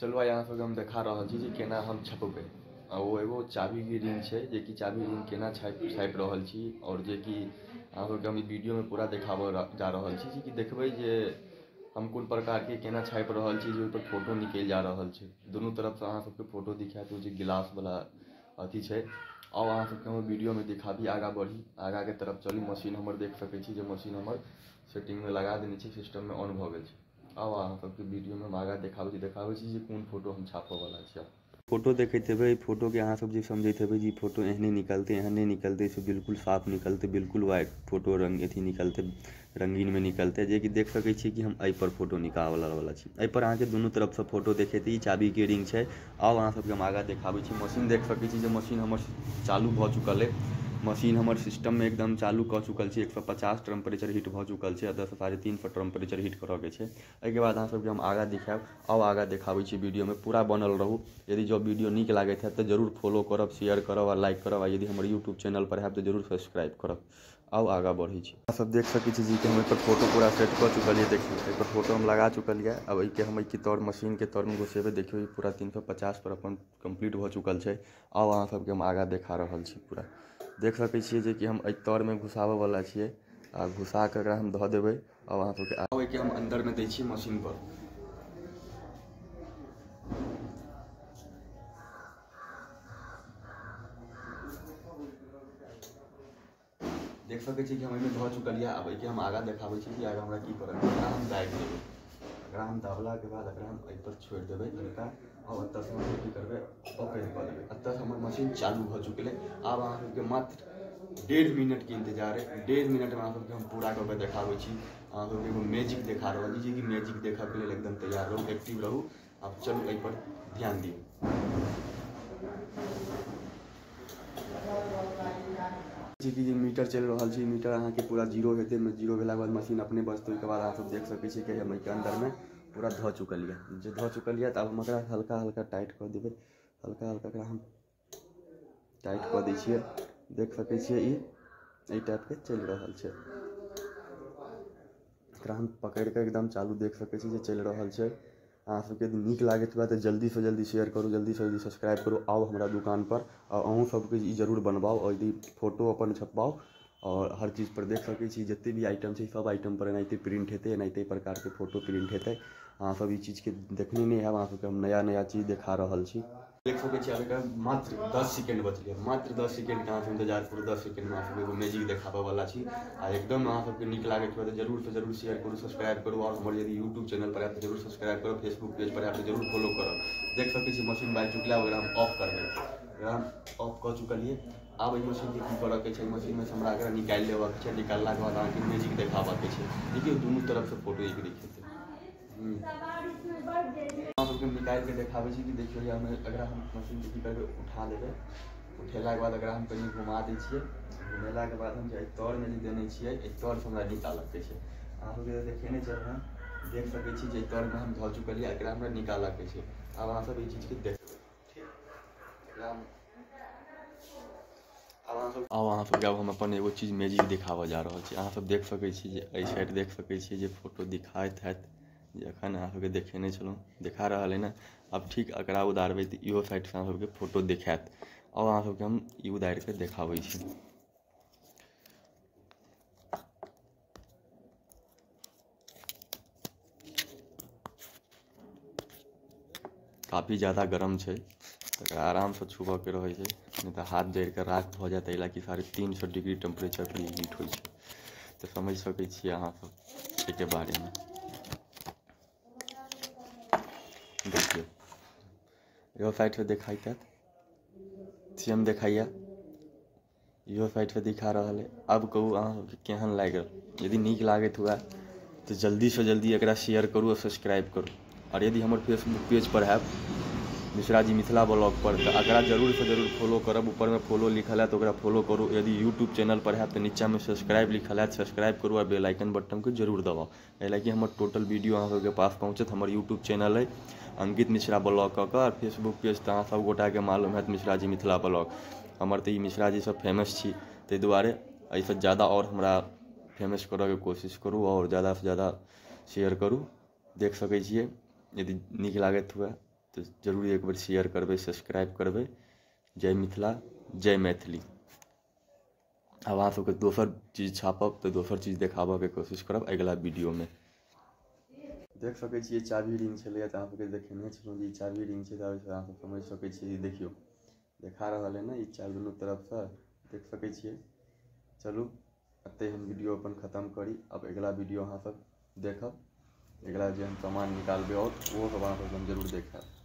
चलू आइ अहाँ सबके हम देखा रहल छी जे केना हम छपबै। आ ओ एगो चाभीके रिंग छै जेकि चाभी रिंग केना छापि रहल छी और जेकि अहाँ सबके हम ई वीडियोमे पूरा देखाबऽ जा रहल छी जेकि देखबै जे हम कोन प्रकारके केना छापि रहल छी जे ओहिपर फोटो निकलि जा रहल छै। दुनू तरफसँ अहाँ सबके फोटो दिखायत। ओ जे गिलासवला अथी छै। आउ अहाँ सबके हम वीडियोमे दिखाबी। आगाँ बढ़ी, आगाँके तरफ चली। मशीन हमर देख सकै छी जे मशीन हमर सेटिंगमे लगा देने छी, सिस्टममे ऑन भऽ गेल छै। आउ अहाँ सबके वीडियोमे हम आगाँ देखाबै छी जे कोन फोटो हम छापऽवला छी। फोटो देखैत हेबै, फोटोके अहाँ सब जे समझैत हेबै जे ई फोटो एहने निकलतै, एहन नहि निकलतै, से बिल्कुल साफ निकलतै, बिल्कुल वाइट फोटो रंग अथी निकलतै, रंगीनमे निकलतै। जेकि देख सकै छी कि हम एहिपर फोटो निकालऽवला छी। एहिपर अहाँके दुनू तरफसँ फोटो देखेतै। ई चाभीके रिंग छै। आउ अहाँ सबके हम आगाँ देखाबै छी। मशीन देख सकै छी जे मशीन हमर चालू भऽ चुकल अइ। मशीन हमर सिस्टममे एकदम चालू कऽ चुकल छै। 150 टेम्परेचर हीट भऽ चुकल छै। एतऽसँ 350 टेम्परेचर हीट करऽके छै। एहिके बाद अहाँ सबके हम आगाँ देखायब। आउ आगाँ देखाबै छी। वीडियोमे पूरा बनल रहू। यदि जँ वीडियो नीक लागैत हैत तऽ जरूर फॉलो करब, शेयर करब आ लाइक करब। आ यदि हमर यूट्यूब चैनल पर हैब तऽ जरूर सब्सक्राइब करब। आउ आगाँ बढ़ै छी। अहाँ सब देख सकै छी जे हम एहिपर फोटो पूरा सेट कऽ चुकलियै। देखियौ एहिपर फोटो हम लगा चुकलियै। आब एहिके हम एहिके तर मशीनके तरमे घुसेबै। देखियौ ई पूरा 350 पर अपन कम्प्लीट भऽ चुकल छै। आउ अहाँ सबके हम आगाँ देखा रहल छी। पूरा देख सकै छियै जे कि हम एहि तरमे घुसाबऽवला छियै आ घुसा कऽ एकरा हम धऽ देबै। आब अहाँ सबके आब एहिके हम अन्दरमे दै छियै मशीन पर। देख सकै छी कि हम एहिमे धऽ चुकलियै। आब एहिके हम आगाँ देखाबै छी कि आगाँ हमरा की करऽ। एकरा हम दाबि देबै। एकरा हम दाबलाके बाद एकरा हम एहिपर छोड़ि देबै हल्का। आओर एतऽसँ हम की करबै, ओपन कऽ देबै। एतऽसँ हमर मशीन चालू भऽ चुकलै। आब अहाँ सबके मात्र 1.5 मिनटके इंतजार है। 1.5 मिनटमे अहाँ सबके हम पूरा कऽ के देखाबै छी। अहाँ सबके एगो मैजिक देखा रहल छी जेकि मैजिक देखऽके लेल एकदम तैयार रहू, एक्टिव रहू। आब चलू एहिपर ध्यान दियौ। कि जे मीटर चलि रहल छै, मीटर अहाँके पूरा जीरो हेतै। जीरो भेलाके बाद मशीन अपने बजतै। ओहिके बाद अहाँ सब देख सकै छियै कि हम एहिके अन्दरमे पूरा धऽ चुकलियै। जे धऽ चुकलियै तऽ आब हम एकरा हल्का हल्का टाइट कऽ देबै। हल्का हल्का एकरा हम टाइट कऽ दै छियै। देख सकै छियै ई एहि टाइपके चलि रहल छै। एकरा हम पकड़ि कऽ एकदम चालू देख सकै छी जे चलि रहल छै। अहाँ सबके यदि नीक लागैत हुए तऽ जल्दीसँ जल्दी शेयर करू, जल्दीसँ जल्दी सब्सक्राइब करू। आउ हमरा दुकानपर आ अहूँ सबके ई जरूर बनबाउ और यदि फोटो अपन छपबाउ। और हर चीजपर देख सकै छी जते भी आइटम छै सब आइटमपर एनाहिते प्रिंट हेतै, एनाहिते प्रकारके फोटो प्रिंट हेतै। अहाँ सब ई चीजके देखने नहि हैब। अहाँ सबके हम नया नया चीज देखा रहल छी। देख सकै छी आब एकर मात्र 10 सेकेंड बचलै। मात्र 10 सेकेंडके अहाँ सब इंतजार करू। 10 सेकेंडमे अहाँ सबके एगो मैजिक देखाबऽवला छी। आ एकदम अहाँ सबके नीक लागैत हुए तऽ जरूरसँ जरूर शेयर करू, सब्सक्राइब करू। और हमर यदि यूट्यूब चैनल पर आयब तऽ जरूर सब्सक्राइब करब, फेसबुक पेज पर आयब तऽ जरूर फॉलो करब। देख सकै छी मशीन बाजि चुकलै। ओकरा हम ऑफ करबै। एकरा हम ऑफ कऽ चुकलियै। आब एहि मशीनके की करऽके छै, मशीनमे से हमरा एकरा निकालि लेबऽके छै। निकाललाके बाद अहाँके मैजिक देखाबऽके छै। देखियौ दुनू तरफसँ फोटो एक देखेतै। अहाँ सबके निकालि के देखाबै छी कि देखियौ हम एकरा हम मशीनके की करबै, उठा लेबै। उठेलाके बाद एकरा हम कनि घुमा दै छियै। घुमेलाके बाद हम जे एहि तरमे जे देने छियै एहि तरसँ हमरा निकालऽके छै। अहाँ सबके देखेने छलहुँ हँ। देख सकै छी जे एहि तरमे हम धऽ चुकलियै। एकरा हमरा निकालऽके छै। आब अहाँ सब एहि चीजके देखबै। ठीक, एकरा हम आब अहाँ सबके आब हम अपन एगो चीज मैजिक देखाबऽ जा रहल छी। अहाँ सब देख सकै छी जे एहि साइड देख सकै छी जे फोटो दिखाइत हैत जे एखन अहाँ सबके देखेने छलहुँ, देखा रहल अइ ने। आब ठीक एकरा उतारबै तऽ इहो साइडसँ अहाँ सबके फोटो देखायत। आब अहाँ सबके हम ई उतारि कऽ देखाबै छी। काफी ज़्यादा गरम छै, एकरा आरामसँ छुबऽके रहै छै, नहि तऽ हाथ जरि कऽ राख भऽ जायत। एहि लए कि 350 डिग्री टेम्परेचर पर ई हीट होइ छै। तऽ समझि सकै छियै अहाँ सब एहिके बारेमे। देखियौ इहो साइडसँ देखाइत हैत, सेम देखाइए, इहो साइडसँ दिखा रहल अइ। आब कहू अहाँ सबके केहन लागल। यदि नीक लागैत हुए तऽ जल्दीसँ जल्दी एकरा शेयर करू आओर सब्सक्राइब करू। और यदि हमर फेसबुक पेज पर हैब मिश्राजी मिथिला ब्लॉग पर तऽ एकरा जरूरसँ जरूर फॉलो करब। ऊपरमे फॉलो लिखल हैत, ओकरा फॉलो करू। यदि यूट्यूब चैनल पर हैब तऽ नीचाँमे सब्सक्राइब लिखल हैत, सब्सक्राइब करू आ बेल आइकन बटनके जरूर दबाउ। एहि लए कि हमर टोटल वीडियो अहाँ सबके पास पहुँचत। हमर यूट्यूब चैनल अइ अंकित मिश्रा ब्लॉग कऽ कऽ, आओर फेसबुक पेज तऽ अहाँ सब गोटाके मालूम हैत मिश्राजी मिथिला ब्लॉग। हमर तऽ ई मिश्राजी सब फेमस छी, ताहि दुआरे एहिसँ ज्यादा आओर हमरा फेमस करऽके कोशिश करू आओर ज्यादासँ ज्यादा शेयर करू। देख सकै छियै यदि नीक लागैत हुए। तऽ जरूर एक बेर शेयर करबै, सब्सक्राइब करबै। जय मिथिला, जय मैथिली। आब अहाँ सबके दोसर चीज छापब तऽ दोसर चीज देखाबऽके कोशिश करब अगिला वीडियोमे। देख सकै छियै चाभी रिंग छलैए तऽ अहाँ सबके देखेने छलहुँ जे ई चाभी रिंग छै, तऽ ओहिसँ अहाँ सब समझि सकै छियै। देखियौ देखा रहल है ने ई चाभी दुनू तरफसँ, देख सकै छियै। चलू एतहि हम वीडियो अपन खतम करी। आब अगिला वीडियो अहाँ सब देखब, अगिला जे हम सामान निकालबै आओर ओहो सब अहाँ सबके हम जरूर देखायब।